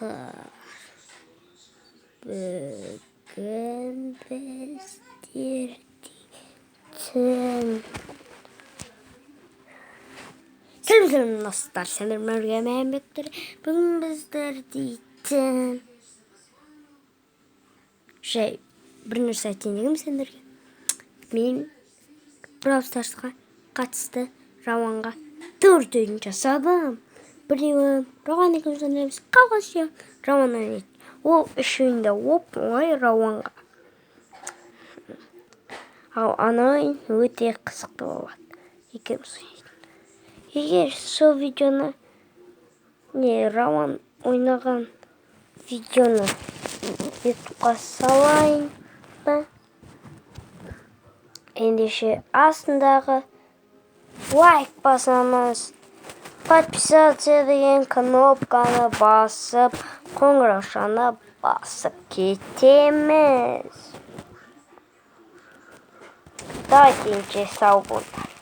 Достар, бүгін біздер дейтін. Сәлем, сәлем, достар, сендермен бірге мен, Бектер. Бүгін біздер дейтін жай бір нәрсе айтайын дегенмін сендерге. Мен Бравл Старсқа қатысты Рауанға төрт ойын жасадым. Біреуі Рауан екеуміз ойнаймыз, қалған үшеуі Рауан ойнайды. Ол үш ойында оп оңай Рауанға. Ал ана ойын өте қызықты болады, екеуміз ойнайтын. Егер сол видеоны, не, Рауан ойнаған видеоны Ютубқа салайын ба, ендеше астындағы лайк басамыз, подписаться деген кнопканы басып, қоңыраушаны басып кетеміз. Давайте, ендеше, сау болыңдар.